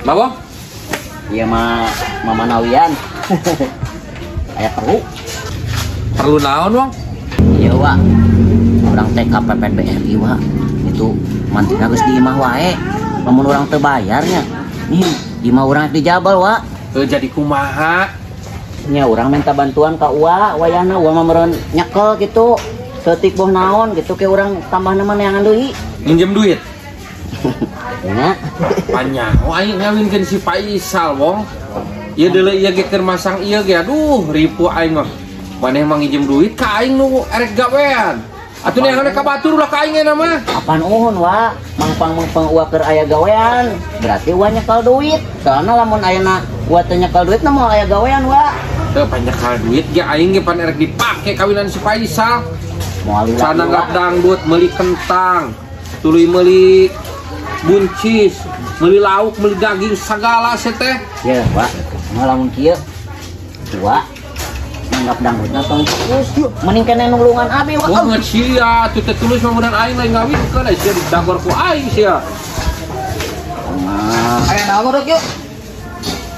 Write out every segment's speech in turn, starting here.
Mabong? Iya mah Mama Nawian. Aya perlu. Perlu naon, Wong? Iya, Wak. Urang teh ka PPBRI, Wak. Itu mantina geus di imah wae. Lamun urang teu bayarnya. Nih, imah urang dijabal, Wak. Jadi kumaha? Nya urang minta bantuan ka Uwa, wayahna Uwa mah meureun nyekel gitu. Seutik boh naon gitu ke urang tambahna mah neangan deui. Minjem duit. Nya. Panyaho aing ngawinkeun si Faisal, Wong. Ieu deuleu ieu ge keur masang ieu ge aduh ripuh aing mah. Maneh mah nginjem duit ka aing nu erek gawean. Atuh neangan ka batur ulah ka aing euna mah. Apaan uhun, Wak? Mangpang-mangpang Uwa keur aya gawean. Berarti Uwa nyekel duit. Soalna lamun ayeuna Uwa teu nyekel duit na moal aya gawean, Wak. Teu panyekel duit ge aing ge pan erek dipake kawinan si Faisal. Moal lila. Cananggap dangdut meuli kentang, tuluy meuli buncis, meuli lauk, meuli daging sagala se teh. Ye, Wak. Moal lamun kieu. Uwa nanggap dangdutna tong tulus. Mending kene nulungan abi, Wak. Oh, ngeut sia, atuh teh tulus mah mudan aing lain ngawinkeun, ai sia didagor ku aing sia. Aya naon rek yeuh?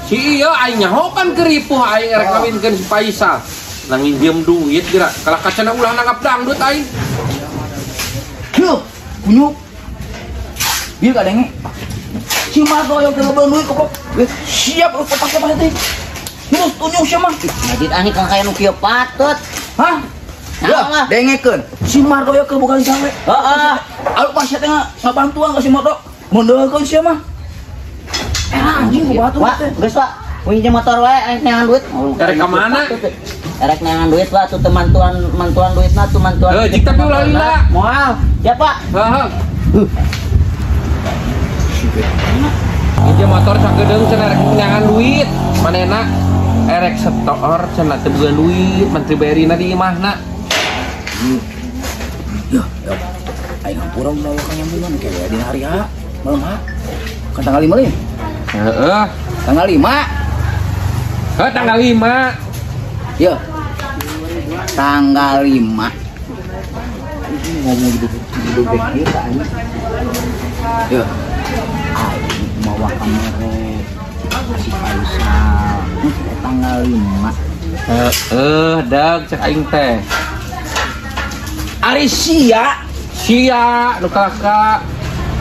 Si ieu aing nyaho kan keripuh aing erek ngawinkeun si Faisal. Nang nginjem duit geura, kalah kacana ulah nanggap dangdut aing. Yuh, kunyuk. Bieu kadenge. Si Marto yang teu duit kok. Siap lu pake pake teh. Terus tunjuk sia mah. Majid ani kang kaya nu kieu patut. Hah? Ya, dengekeun. Si Marto ya keur boga gawe. Heeh. Alu pas sia teh ngabantuan ka si Marto. Mundeurkeun sia mah. Anjing ku batu teh. Geus, Pak. Pinjem motor wae aing neangan duit. Erek ka mana? Erek neangan duit, Pak, tuh mantuan mantuan duitna tuh mantuan. Heuh, jik tapi ulah lila. Moal. Ya, Pak. Heeh. Pinjem motor sakedeung cenah erek neangan duit. Manehna erek setor cenah teu boga duit, menteri BRI-na di imahna. Yeuh, ya. Aing hampura ulah ka nyambungan ke dina hari H, malam H. Kan tanggal 5 leuh. Heeh. Tanggal 5. Heh, tanggal 5. Yo. Tanggal 5. Ngomong gitu gitu kieu ka anjing. Yo. Aing mawa kamere si Faisal. Tanggal 5. Heeh, dag cek aing teh. Ari sia, sia nu kakak.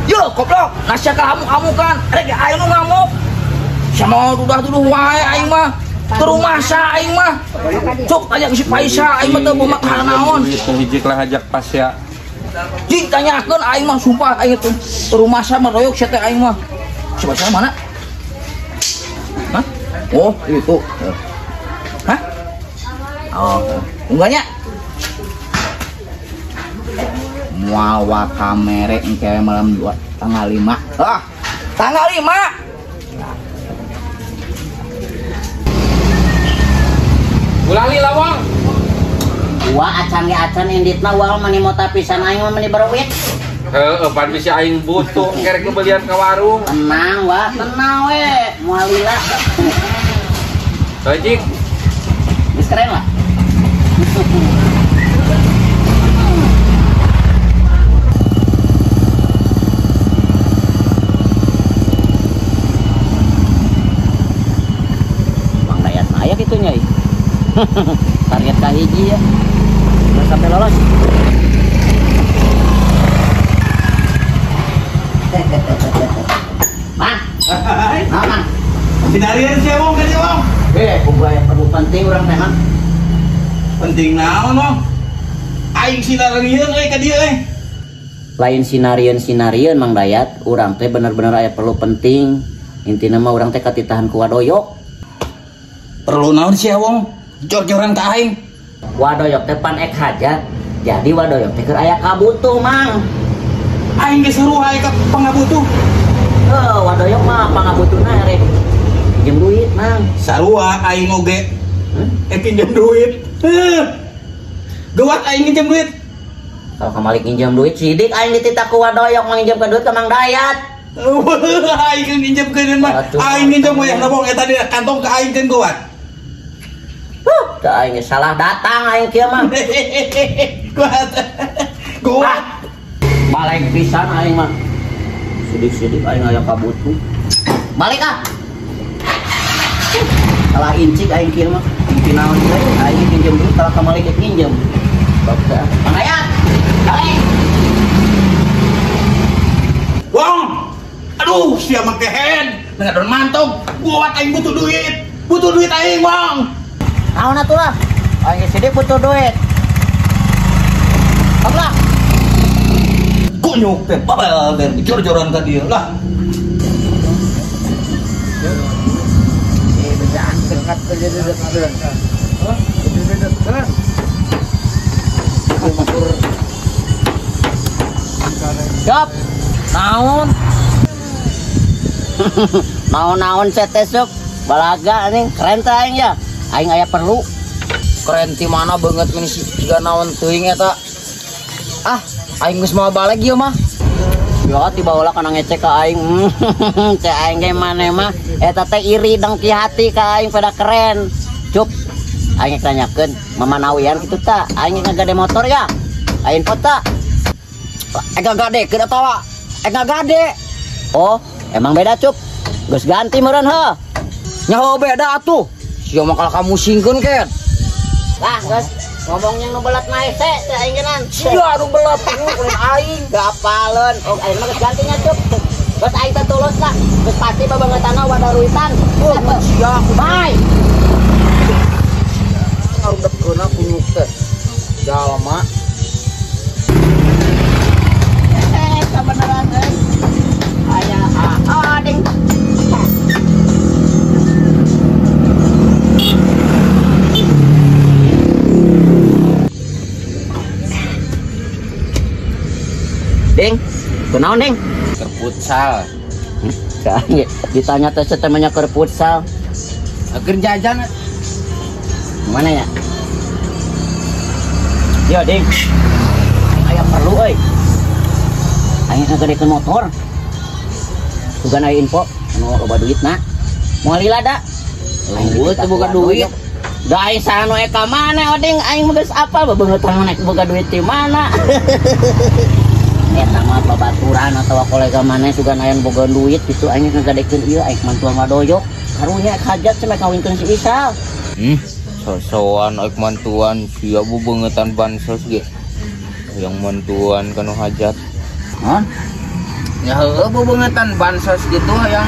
Yo, goblok, nasya ka hamuk-hamukan. Rek aing nu ngamuk. Sama dudah-duduh wae aing mah. Teu masa aing mah. Cuk tanya ke si Faisal aing mah teu boga naon. Hiji lah ngajak pas ya. Jing tanyakeun aing mah sumpah aing teu masa mah royok sia teh aing mah. Si Faisal mana? Hah? Oh, itu. Hah? Oh, enggaknya. Moal wa kamere engke malam 2 tanggal 5. Ah, tanggal 5. Ulah lila, Wong. Wa acan ge acan inditna wal mani mota pisan aing mah meni baruit. Heeh, pan bisi aing butuh kerek belian ka warung. Tenang, Wak, tenang we, moal lila. Heuh, Jik. Geus keren lah. Bang Dayat mah aya kitu nya. Target ka hiji ya. Udah sampai lolos. Mang. Mang. Sinarian sia Wong ka dieu, Wong. Kudu aya perlu penting urang teh, Mang. Penting naon, Wong? Aing sinarieun euy ka dieu euy. Lain sinarieun-sinarieun Mang Dayat, urang teh bener-bener aya perlu penting. Intina mah urang teh katitahan ku Wadoyok. Perlu naon sia, Wong? Jor-joran ka aing. Wadoyok teh pan ek hajat. Jadi Wadoyok teh keur aya kabutuh, Mang. Aing geus seru aing ka pangabutuh. Heuh, Wadoyok mah pangabutuhna erek pinjem duit, Mang. Sarua aing oge. Pinjem duit. Heuh. Geuwat aing nginjem duit. Kalau kamalik nginjem duit sidik aing dititah ku Wadoyok nginjemkeun duit ka Mang Dayat. Aing nginjemkeun mah. Aing nginjem wayahna Wong eta di kantong ka aing keun geuwat. Teu aing salah datang aing kieu mah. Kuat. Kuat. Balik pisan aing mah. Sidik-sidik aing aya kabutuh. Balik ah. Kalah incik aing kieu mah. Inti naon deui aing pinjem duit kalah kamari ge pinjem. Bangsa. Pangayat. Balik. Wong. Aduh, sia mah kehen. Dengan mantong. Buat aing butuh duit. Butuh duit aing, Wong. Naon atuh lah. Aing sidik butuh duit. Lah. Kunyuk teh babel teh jor-joran ka dieu lah. Siap. Naon? Naon-naon teh sok balaga anjing keren teh aing ya. Aing aya perlu. Keren ti mana beungeut meni siga naon teuing eta. Ah, aing geus moal balik ieu mah. Ya tiba heula kana ngecek ka aing. Teh aing ge maneh mah eta teh iri dengki hati ka aing pada keren. Cup. Aing tanyakeun mamanawian kitu ta. Aing ngagade motor ya. Aing info ta. Ek ngagadekeun atawa ek ngagade. Oh, emang beda cup. Geus ganti meureun heuh. Nyaho beda atuh. Sia mah kalah kamusingkeun ken. Lah geus ngomong yang nu belat naik teh teh aing genan. Sia nu belat lain aing. Gapaleun. Oh, aing mah geus gantinya cup. Geus aing teh tulus lah. Geus pasti babangeutana wadaruitan. Oh, sia. Bye. Ngarudepkeunna kunyuk teh. Jalma. Sabeneran euy. Aya ah ding. Ding, kunaon ding? Keur futsal. Ditanya teh temanya keur futsal. Keur jajan. Mana ya? Yo ding. Aya perlu euy. Aing ngagedekeun motor. Sugan aya info anu loba duitna. Moal lila da. Eueuh teu boga duit. Da aing saha nu ka mana oding aing mah geus apal babeungeutan mah boga duit ti mana. Eta mah babaturan atawa kolega maneh sugan aya boga duit kitu aing ngagadekeun ieu aing mantuan wadoyok. Karunya hajat cenah kawinkeun si Isal. Sosoan aing mantuan sia bebeungeutan bansos ge. Yang mantuan kanu hajat. Hah? Ya heueuh bebeungeutan bansos gitu hayang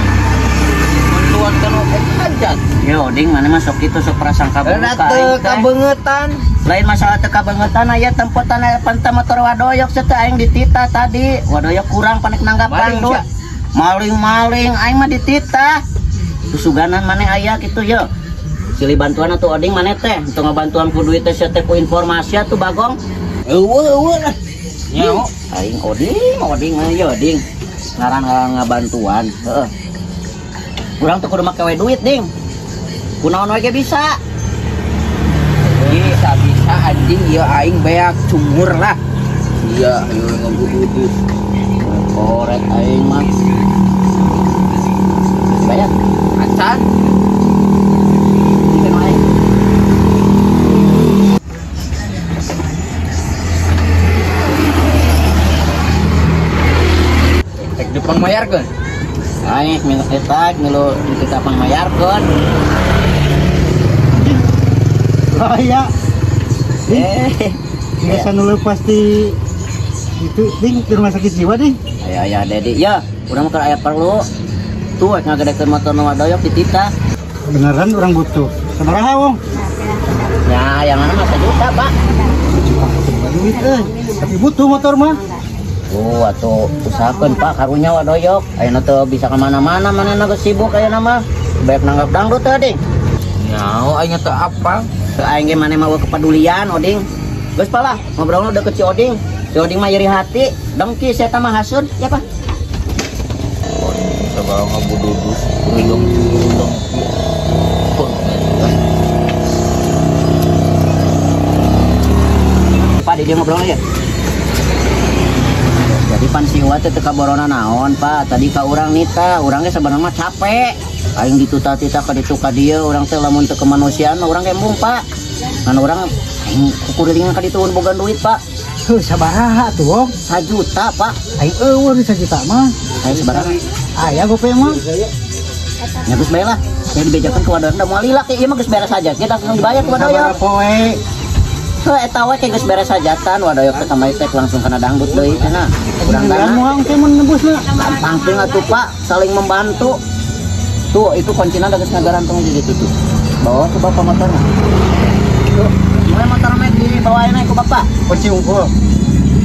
mantuan kanu hajat. Yo ding maneh mah sok kitu sok prasangka buruk ka aing teh. Kabeungeutan. Lain masalah teu kabeungeutan aya tempotan aya panta motor wadoyok teh aing dititah tadi. Wadoyok kurang panek nanggap dangdut. Maling-maling aing mah dititah. Susuganan maneh aya kitu yo. Silih bantuan atuh oding maneh teh, teu ngabantuan ku duit teh sia teh ku informasi atuh bagong. Eueuh eueuh lah. Nyaho aing oding oding mah yo ding. Ngaran-ngaran ngabantuan, heeh. Urang teu kudu make we duit ding. Kunaon we ge bisa. Bisa-bisa anjing ieu aing beak cumur lah. Iya, ayo ngabududut. Koret aing mah. Bayar. Acan. Ikan aing. Tek depan mayarkeun. Aing milu eta milu kita pangmayarkeun. Oh iya. Biasa nulu pasti itu ding di rumah sakit jiwa ding. Aya aya Dedi ya, urang mah aya perlu. Tuh rek ngagedekeun motor nu wadoyok dititah. Beneran orang butuh. Sabaraha wong? Ya, yang mana mah sejuta, Pak. Sejuta duit euy. Tapi butuh motor mah. Oh, atuh usahakeun Pak karunya wadoyok. Ayeuna teu bisa ka mana-mana, manehna geus sibuk ayeuna mah. Baik nanggap dangdut teh, Ding. Nyaho aing teu apal. Teu aing ge maneh mah kepedulian Oding. Geus palah, ngobrolna deket si Oding. Si Oding mah nyeri hati, dengki saya mah hasud, ya Pak. Sabaraha ngabududus, dengki. Pak, dia ngobrol aja. Jadi pan si Uwa teh teu kaborona naon, Pak. Tadi ka urang nita, urang ge sabenerna mah capek. Aing dituta-tita ka ditu ka dieu, urang teh lamun teu kemanusiaan mah urang ge embung, Pak. Ngan urang aing kukurilingan ka ditu boga duit, Pak. Heuh, sabaraha tuh, Wong? 1 juta, Pak. Aing eueuh 1 juta mah. Aing sabaraha? Aya gope mah. Nya geus bae lah. Saya dibejakeun ke wadoyok da moal lila teh ieu mah geus beres aja. Kita langsung dibayar ku wadoyok. Poe. Heuh eta we geus beres hajatan wadoyok teh kamari teh langsung kana dangdut deui cenah. Urang dana moal teh mun nebusna. Gampang teh atuh Pak, saling membantu. Tuh itu kuncina da geus ngagarantung di ditu tuh. Bawa ke bapak motorna. Tuh, mulai motor mah dibawain ku bapak. Kunci unggul.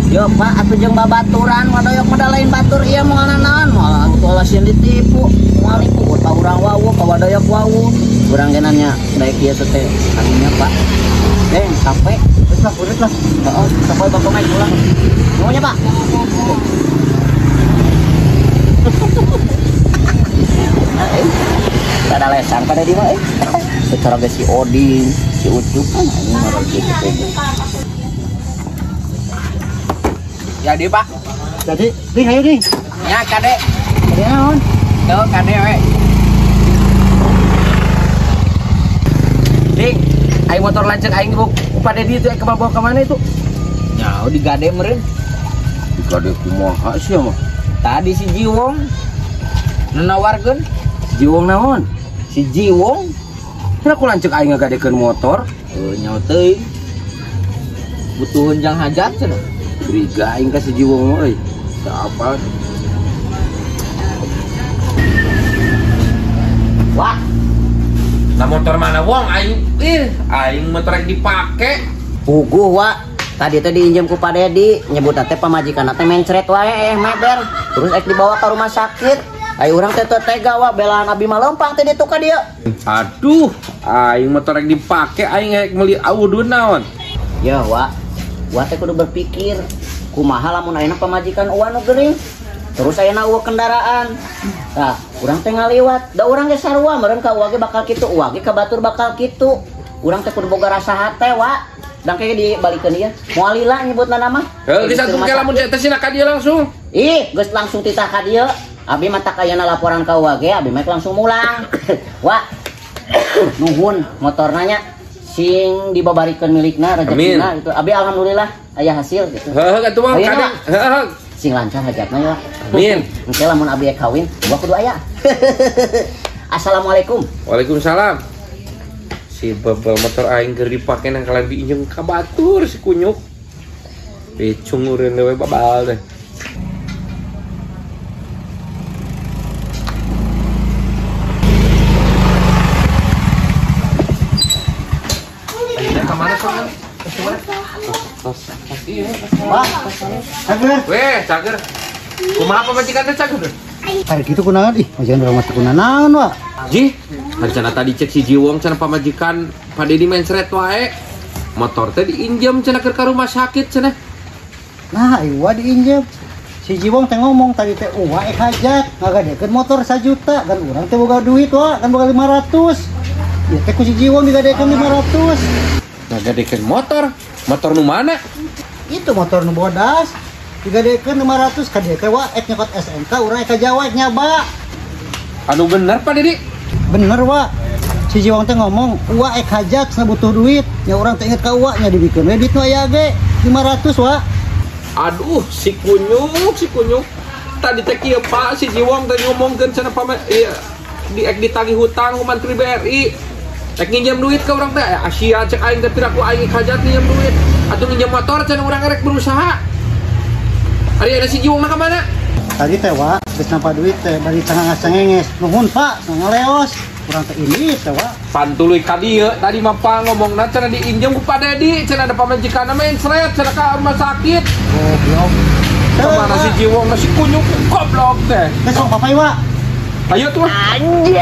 Yo Pak, atuh jeung babaturan wadoyok mah lain batur ieu moal naon, moal atuh sieun ditipu, moal nipu ka urang wawuh, ka wadoyok wawuh. Urang ge nanya daek ieu teh karunya Pak. Deng, sampai geus lah kurit lah. Heeh, sampai bapak mah pulang. Nuhun Pak. Ada lesang pada di mah euy. Secara ge si Odin, si Ucup kan anjing mah kitu teh. Jadi Pak. Jadi, ding ayo ding. Ya kade. Kade naon? Tuh kade we. Ding, aing motor lanceuk aing ku Pak Dedi itu ke bawa ke mana itu? Nyaho digade meureun. Digade kumaha sih mah? Tadi si Jiwong nanawarkeun. Si Jiwong naon? Si Jiwong. Kira ku lanceuk aing ngagadekeun motor? Heuh nyaho teuing. Butuheun jang hajat cenah. Curiga aing ka si Jiwong euy. Teu apal. Wah. Nah motor mana wong aing? Ih, aing motor rek dipake. Puguh wa. Tadi teh diinjem ku Pak Dedi, nyebutna teh pamajikanna teh mencret wae meber. Terus ek dibawa ke rumah sakit. Ai urang teh teu tega wa belaan abi mah leumpang teh ditu ka dieu. Aduh, aing motor rek dipake aing rek meuli awudun naon. Ya wa. Wa teh kudu berpikir kumaha lamun ayeuna pamajikan uwa nu gering terus ayeuna eueuh kendaraan. Tah, urang teh ngaliwat, da urang ge sarua meureun ka uwa ge bakal kitu, uwa ge ka batur bakal kitu. Urang teh kudu boga rasa hate wa. Dan kayak dibalikeun ieu. Moal lila nyebutna nama. Heuh, geus atuh ke lamun teh sina ka dieu langsung. Ih, geus langsung titah ka dieu. Abi mah tak ayeuna laporan ka uwa ge, abi mah langsung mulang. Wa. Nuhun motorna nya. Sing dibabarikeun milikna rezekina gitu. Abi alhamdulillah aya hasil gitu. Heuh atuh mah kade. Heuh. Sing lancar hajatna ya. Amin. Engke lamun abi kawin, gua kudu aya. Assalamualaikum. Waalaikumsalam. Si bebel motor aing keur dipake nang kalabi injem ka batur si kunyuk. Picung urang we babal teh. Wah, cager. Weh, cager. Kumaha pamajikan teh cager? Kayak gitu kunaon ih, majikan urang mah teu kunaon wa. Jih, rencana tadi cek si Jiwong cenah pamajikan Pak Dedi mencret wae. Motor teh diinjem cenah keur ka rumah sakit cenah. Nah, ieu diinjem. Si Jiwong teh ngomong tadi teh uwa ek hajat ngagadekeun motor 1 juta kan urang teh boga duit wa, kan boga 500. Ieu teh ku si Jiwong digadekeun 500. Ngagadekeun motor? Motor nu mana? Itu motor nu bodas. Digadekeun 500 ka dieu teh wa ek nyokot SMK urang ek ka Jawa ek nyaba. Anu bener Pak Dedi? Bener wa. Si Jiwong teh ngomong, "Uwa ek hajat cenah butuh duit." Nya urang teh inget ka uwa nya dibikeun we duit nu aya ge 500 wa. Aduh, si kunyuk, si kunyuk. Tadi teh kieu Pak, si Jiwong teh ngomongkeun cenah ieu di ek ditagih hutang ku Mantri BRI. Ek nginjem duit ke urang teh, Asia cek aing teh piraku aing hajat nginjem duit. Atuh nginjem motor cenah urang rek berusaha. Ari ada si Jiwong mah ka mana? Tadi teh wa, geus nampa duit teh bari tengah ngacengenges. Nuhun Pak, ngaleos. Urang teh ini teh wa. Pantuluy ka dieu tadi mah Pak ngomongna cenah diinjem ku Pak Dedi, cenah ada pamajikanna mencret cenah ka rumah sakit. Goblok. Kemana si Jiwong si kunyuk goblok teh. Geus sok papai wa. Ayo tuh. Anjay.